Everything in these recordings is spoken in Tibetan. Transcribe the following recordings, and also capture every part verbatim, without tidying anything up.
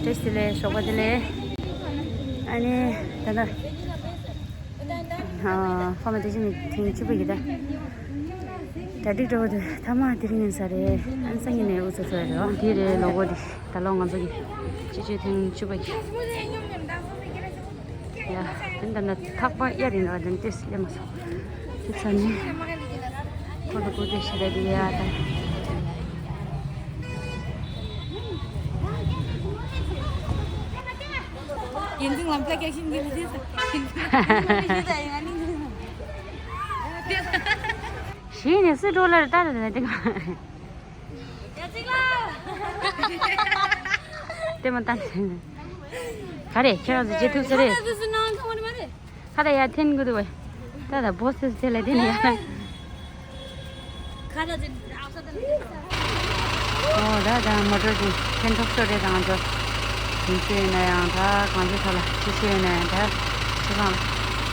བཀྲ་ཤིས་བདེ་ལེགས། ཞོགས་པ་བདེ་ལེགས། ཨ་ནི་ད་ལྟ་ཨ་ཕ་མ་དེ་བཞིན་ནི་ཐེངས་གཅིག་པ་ཡིན་ད། གྲ་སྒྲིག་འགྲོ་བ་དུས་ཐ་མ་དེ་རིང་ཡིན་ས་རེད། ཨ་ནི་སང་ཉིན་ནས་དབུ་ཚོགས་ཚོགས་རེད། འདི་རེད་ལོ་གོ་འདི། ད་ལོ་ང་ཚོ་གི་སྤྱི་སྤྱོད་ཐེངས་བཅུ་པ་གི། ཡ། དེ་འདྲ་ན་ཐག་པ་གཡར་ཡིན་ར་དེ་ཏེས་གཡར་མ་སོང་། དེ་ཚ་ནི་ཁོ་ལ་གོ་དེ་ཞེ་དྲག་དེ་ཡ་ད། ཡིན་ཙང་ལམ་ཀ་རྒྱག་བཞིན་གྱི་མི་དེ་ས། ཞེས་ནས་སུ་འགྲོ་ལ་རེ་ད་རེ་དེ་ག་ལྟད་མོ་ལྟ་ནས། ག་རེ་ཁྱེད་རང་ཚོ་བརྗེད་ཐུབ་ས་རེད། ཁ་ད་ཡར་འཐེན་དགོས་འདུག་བས། ད་ད་བོ་སི་དེ་ལ་འཐེན་ཡ། ཁ་ད་དེ་ཨ་ས་ད་ལ། ཨོ་ད་ད་མོ་ཊ་དེ་འཐེན་ཐོག་ཤོར་རེད། ད་ང་ཚོ་དུས་ཚོད་ཡོད་ན་ཡང་ད་གང་ཅི་ཐོག་ལ་ཅི་བྱེད་ཡོད་ན་ཡང་ད་ཅི་གང་ལ།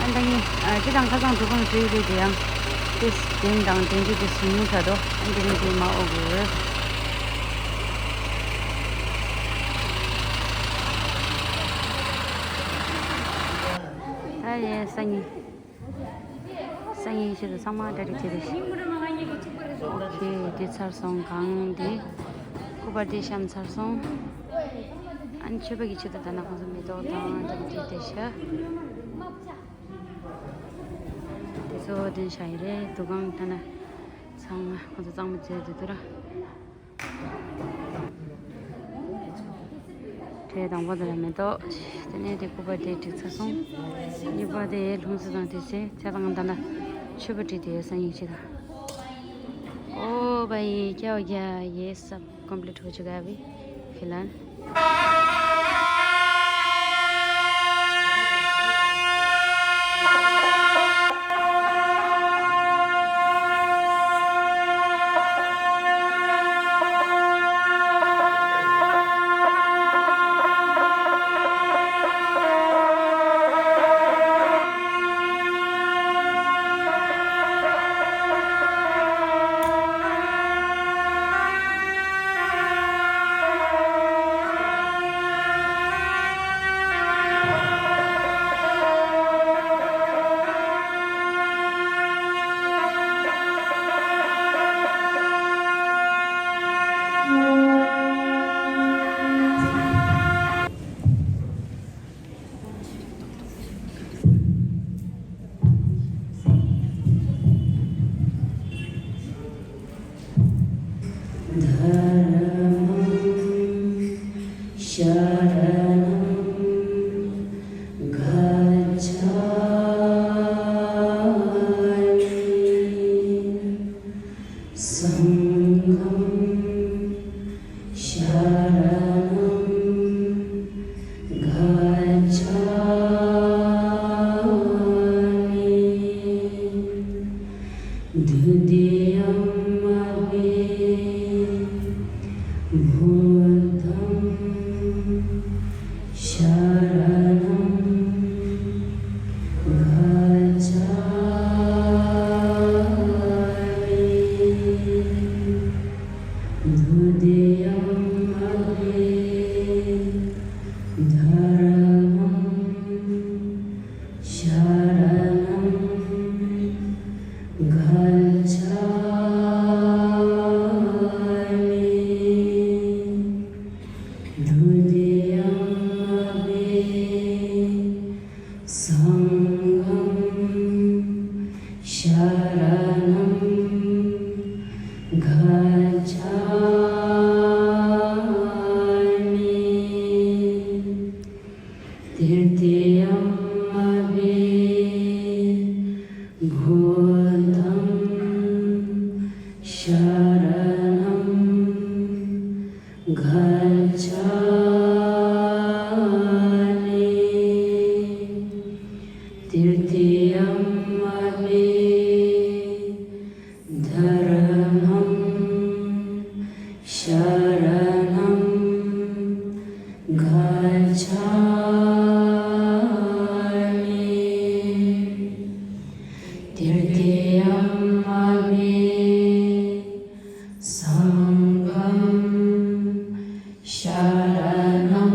ཨ་ད་ངས་ཨ་ཅི་དང་ཁ་སང་འདུ་ཁང་བྲིས་རེད། དེ་ཡང་དེ་དེ་དང་དེ་འདྲ་དེ་སུ་ཉུང་དྲགས་འདུག་ཨ་འདི་རིང་དེ་མ་ཨོ་དགོས། ད་ཡས་སང་ཉིན། སང་ཉིན་ཆེད་དུ་ཚང་མ་གྲ་སྒྲིག་བྱས་ཏེ། ཨོ་ཁེ། དེ་ཚར་སོང་། གང་དེ་སྐུ་པར་དེ་བཤམས་ཚར་སོང་། ཨ་ནི་མཆོད་པ་གི་ཆེད་དུ་ད་ནང་ཁོང་ཚོ་མེ་ཏོག་དང་དེ་འདྲ་བྲིས་ཏེ་ཤ། དེ་ཚོ་དེ་བཞག་ཡི་རེད། འདུ་ཁང་ད་ན་ཚང་མ་ཁོང་ཚོ་གཙང་མ་བྱས་ཏེ་འདུག་ར། གྲས་དང་པོ་དེ་ལ་མེ་ཏོག་དེ་ནས་དེ་སྐུ་པར་དེ་བྲིས་ཚར་སོང་། གཉིས་པ་དེ་ལྷུང་བཟེད་དང་དེ་ཚེ་ཚེ་དང་ད་ན་མཆོད་པ་བྲིས་དེ་སང་ཉིན་བྱེད་དང་། ओ भाई, क्या हो गया? ये सब कंप्लीट हो चुका है अभी फिलहाल। धर्मं शरणं गच्छामि। संघं शरणं गच्छामि। द्वितीयमपि बुद्धं शरणं गच्छामि। द्वितीयमपि धर्मं शरणं गच्छामि। द्वितीयमपि संघं शरणं गच्छामि। तृतीयमपि बुद्धं शरणं गच्छामि। तृतीयमपि धर्मं शरणं गच्छामि। तृतीयमपि संघं शरणं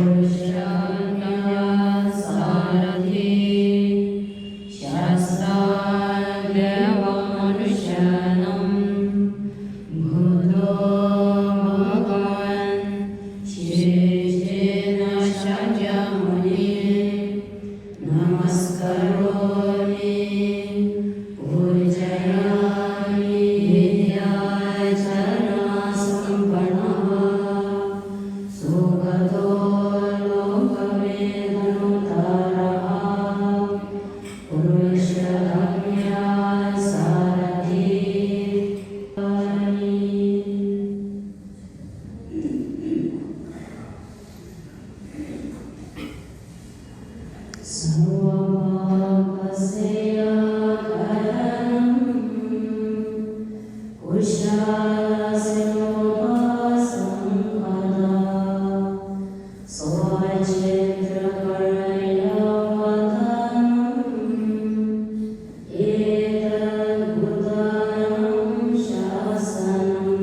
पुरुषं यः सारथि शास्ता देवमनुष्याणां बुद्धो भगवान् श्रीकृष्णः शाक्यमुनिः। नमस्करोमि पूजयामि विद्याचरणसम्पन्नः सुगतो लोकविदनुत्तरः पुरुषोत्तमः सारथि। सर्वपापक्षयकरणं कुशलस्योपसंहरः। स्वच्छेद्यकरणं वरदानम् एतद् बुद्धानां शासनम्।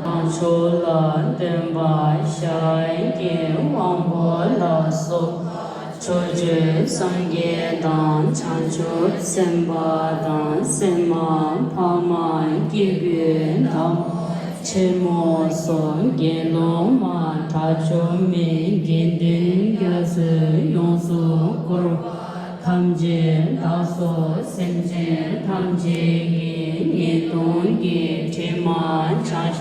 བྱང་ཆུབ་ལ་བརྟེན་པ་ཤཱཀྱའི་དབང་པོ་ལ་སོགས་ཕྱོགས་བཅུའི་སངས་རྒྱས་དང་བྱང་ཆུབ་སེམས་དཔའ་དང་སེམས་མ་ཕ་མ་སྐྱེ་བོའི་བདག་མོ་ཆེན་མོ་སོགས་དགེ་སློང་མ་དགྲ་བཅོམ་མའི་དགེ་འདུན་རྒྱ་མཚོས་ཡོངས་སུ་བསྐོར་བ་ཐམས་ཅད་བདག་སོགས་སེམས་ཅན་ཐམས་ཅད་ཀྱི་ཉེས་ལྟུང་གི་དྲི་མ་བྱང་ཞིང་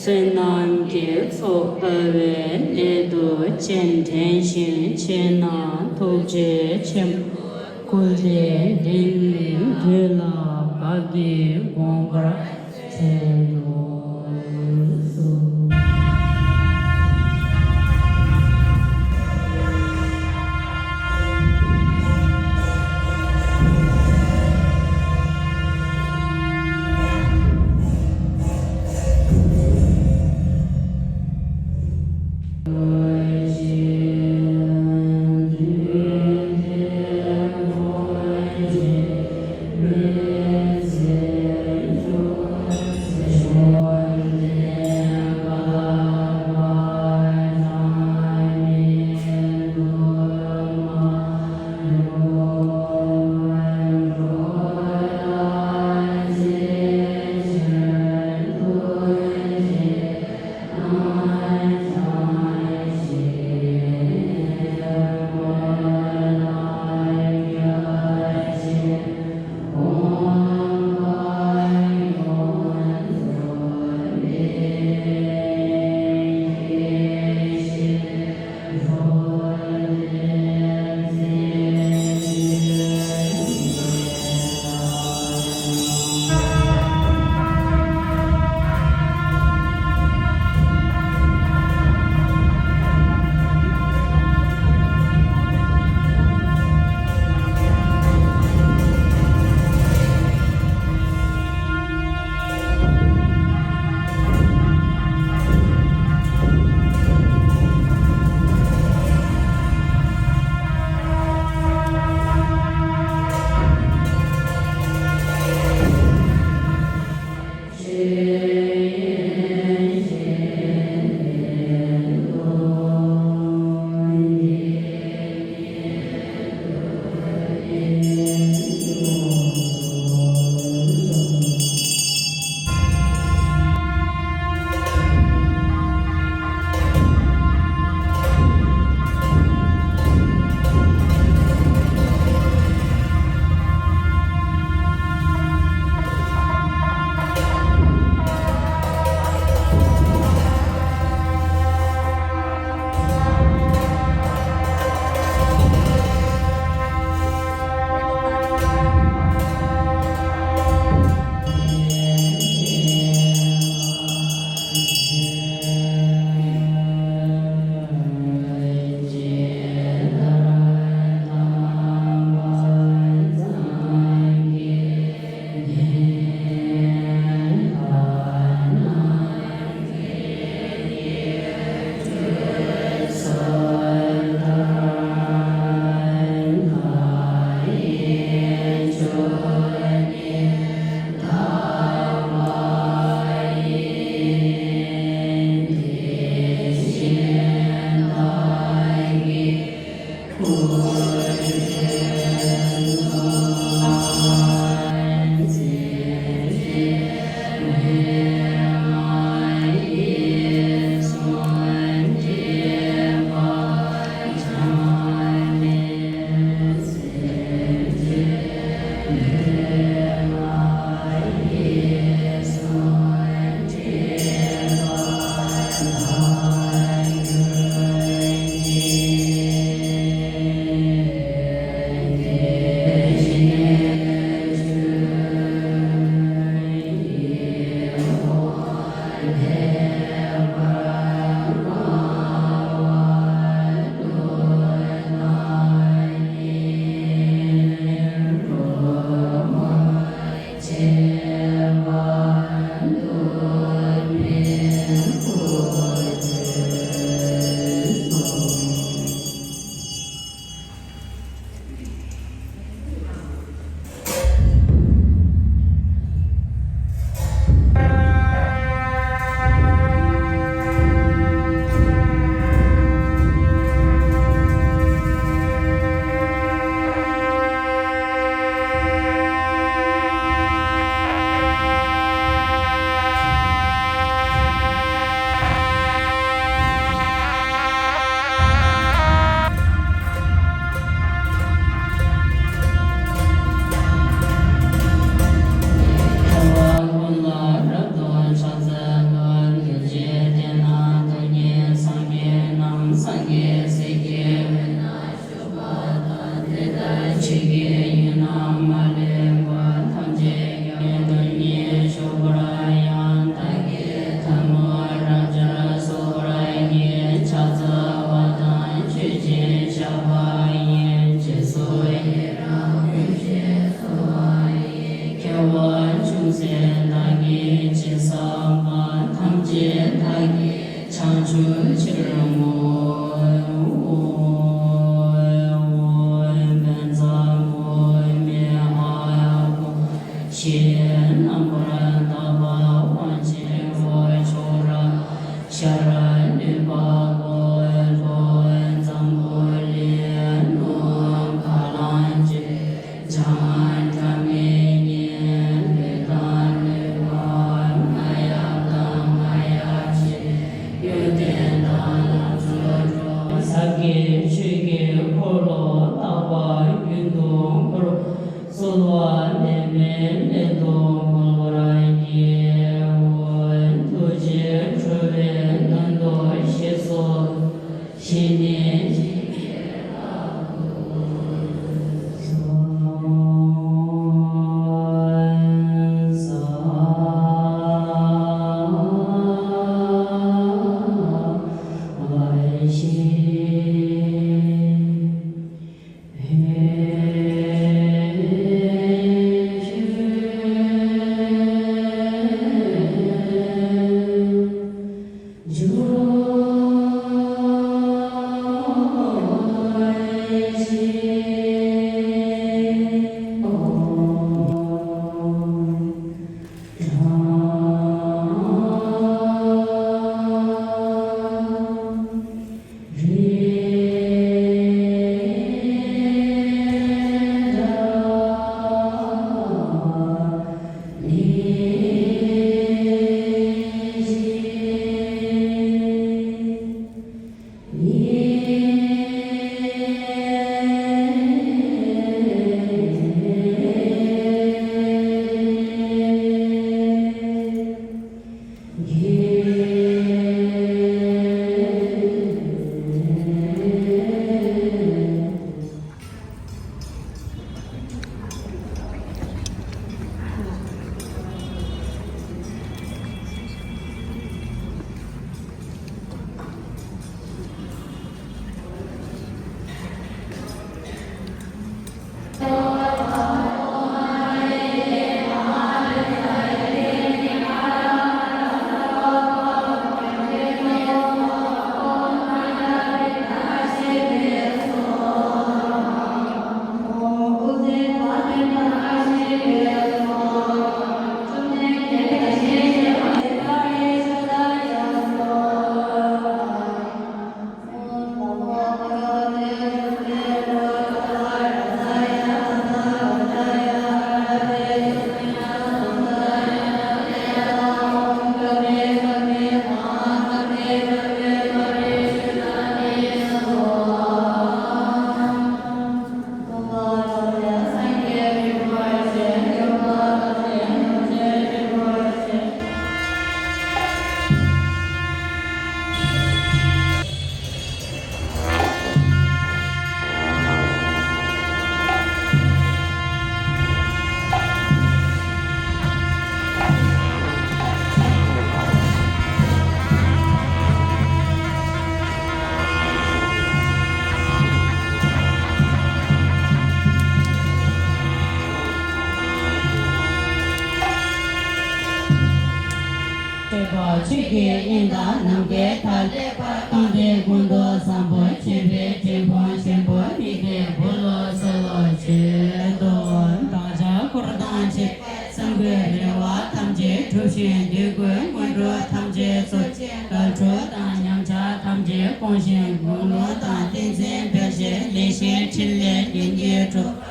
བསོད་ནམས་ཀྱི་ཚོགས་འཕེལ་བའི་སླད་དུ་སྤྱན་འདྲེན་ཞིང་ཕྱག་ན་ཐུགས་རྗེ་ཆེན་པོ་བསྐུལ་ཏེ་དེང་དུས་ལ་བདག་གིས་དགོངས་པར་ ཆོས་ཀྱི་འཁོར་ལོ་རྟག་པར་རྒྱུན་དུ་བསྐོར། གསོལ་བ་འདེབས་པའི་སླད་དུ་བསྐོར་བར་བགྱིའོ། ཐུགས་རྗེས་སྤྲུལ་པའི་སྣང་སྟོང་ཞེས་སོགས་བཞི་ནས། ཆོས་པ་ཆོས་ཀྱི་དབྱིངས་དང་ནམ་མཁའི་མཐའ། རྟེན་འབྲེལ་ཀུན་ཏུ་བཟང་པོ་སྤྱོད་པའི་འབྲས་བུ་ཆེན་པོ་མི་འདའ་བོ་ལ་གསོལ་བ་འདེབས་སོ། བདག་ཅག་འཁོར་དང་བཅས་པའི་སེམས་ཀྱི་རེ་བ་ཐམས་ཅད་འགྲུབ་ཅིང་སྡིག་པའི་དངོས་གྲུབ་ཐམས་ཅད་སྩོལ་ཅིང་དགའ་སྤྲོ་དང་ཉམས་ཆག་ཐམས་ཅད་སྤོང་ཞིང་དགུང་ལོ་དང་བསྟན་འཛིན་འཕེལ་ཞིང་ལེགས་ཤིང་འཕྲིན་ལས་རྒྱུན་གྱིས་འགྲུབ།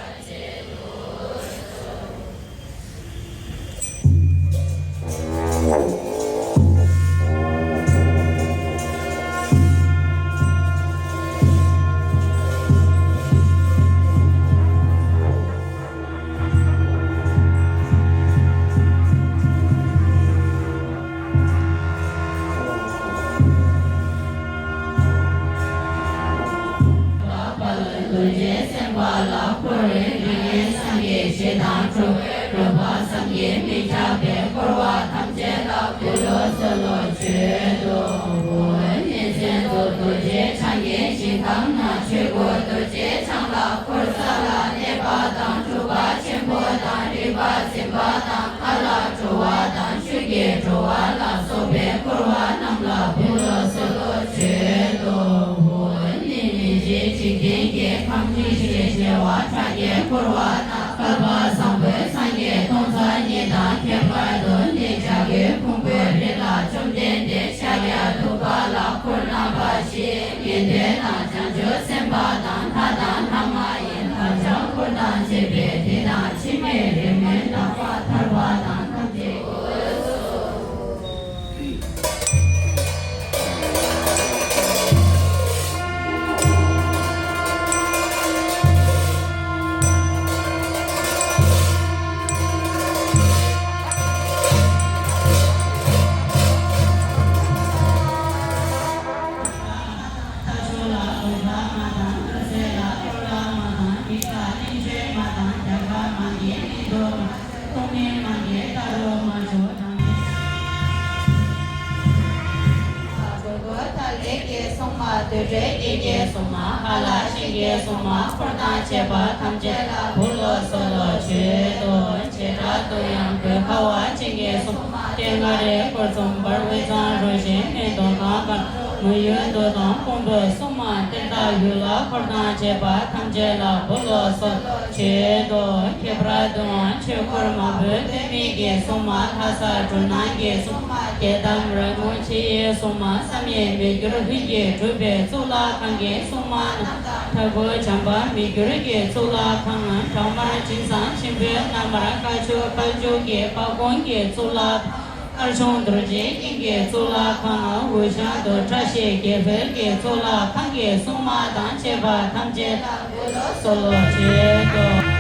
རྡོ་རྗེ་སེམས་དཔའ་ལ་འཁོར་བའི་རིགས་ལྔའི་སངས་རྒྱས་ཞེ་སྡང་ཁྲོ་བོའི་རོལ་པ་བསམ་གྱིས་མི་ཁྱབ་པས་བསྐོར་བ་ཐམས་ཅད་ལ་འབུལ་ལོ་གསོལ་ལོ་མཆོད་དོ། ནས་མཚན་རྫོགས་རྡོ་རྗེ་འཆང་གི་ཞིང་ཁམས་ན་ཆོས་སྐུ་རྡོ་རྗེ་འཆང་ལ་འཁོར་ས་ལ་གནས་པ་དང་སྤྲུལ་པ་ཆེན་པོ་དང་རིག་པ་འཛིན་པ་དང་མཁའ་ལ་འགྲོ་བ་དང་ཆོས་ཀྱི་འགྲོ་བ་ལ་སོགས་པའི་འཁོར་བ་རྣམས་ལ་འབུལ་ལོ་གསོལ་ལོ་མཆོད་དོ། ནི་མི་མཇེད་འཇིག་རྟེན་གྱི་ཁམས་ཀྱི་ཞེས་བྱ་བ་ཕྲ་རྒྱས་འཁོར་བ་དང་བསྐལ་པ་བཟང་པོའི་སངས་རྒྱས་སྟོང་རྩ་གཉིས་དང་ཁྱད་པར་དུ་ནི་བྱ་རྒོད་ཕུང་པོའི་རི་ལ་བཅོམ་ལྡན་འདས་ཤཱཀྱ་ཐུབ་པ་ལ་འཁོར་རྣམ་པ་བཞིའི་དགེ་འདུན་དང་བྱང་ཆུབ་སེམས་དཔའ་དང་ལྷ་དང་ལྷ་མ་ཡིན་བར་ཆད་འཁོར་དང་བཅས་པའི་སྡེ་དང་འཆི་མེད་རེ་སྨོན་དང་པ་ཐར་པ་དང་ཐམས་ཅད་ཀྱི། རྡུལ་བྲལ་སྐྱེ་མཆེད་སྲུང་མ། ཧ་ལ་གཤིན་རྗེའི་སྲུང་མ། འཁོར་དང་བཅས་པ་ཐམས་ཅད་ལ་འབུལ་ལོ་གསོལ་ལོ་མཆོད་དོ། བྱེ་བྲག་ཏུ་ཡང་གོས་ཁ་བ་ཅན་གྱི་སྲུང་མ། སྟེང་ང་རོས་འཁོར་གསུམ་འབར། དབུས་གཙང་རོལ་ཞིང་སྨད་དུ་གངས་དཀར། མི་ཡུལ་འདུ་དང་ཕུང་པོའི་སྲུང་མ། གཏེར་བདག་ཡུལ་ལྷ་འཁོར་དང་བཅས་པ་ཐམས་ཅད་ལ་འབུལ་ལོ་གསོལ་ལོ་མཆོད་དོ། ཁྱད་པར་དུའང་ཆོས་འཁོར་མང་པོའི་སྟོད་སྨད་ཀྱི་སྲུང་མ། ལྷ་ས་འབྲུ་སྣ་གི་སྲུང་མ། རྒྱལ་དམ་རོལ་མོ་ཆེ་ཡི་སྲུང་མ། བསམ་ཡས་མི་འགྱུར་ལྷུན་གྱིས་གྲུབ་པའི་གཙུག་ལག་ཁང་གི་སྲུང་མ་རྣམས་དང་། ཁྲ་འགུ་བྱམས་པ་མི་འགྱུར་གྱི་གཙུག་ལག་ཁང་། བྲག་དམར་སྦྱིན་བཟང་ཆེན་པོའི་བླ་མར། དཀར་ཕྱོགས་དཔལ་འབྱོར་གྱི་དཔལ་གོང་གི་གཙུག་ལག་ཁང་། དཀར་ཕྱོགས་རྡོ་རྗེ་སྙིང་གི་གཙུག་ལག་ཁང་། དབུས་ཤང་དུ་བཀྲ་ཤིས་དགེ་འཕེལ་གྱི་གཙུག་ལག་ཁང་གི་སྲུང་མ་དང་བཅས་པ་ཐམས་ཅད་ལ་འབུལ་ལོ་གསོལ་ལོ་མཆོད་དོ།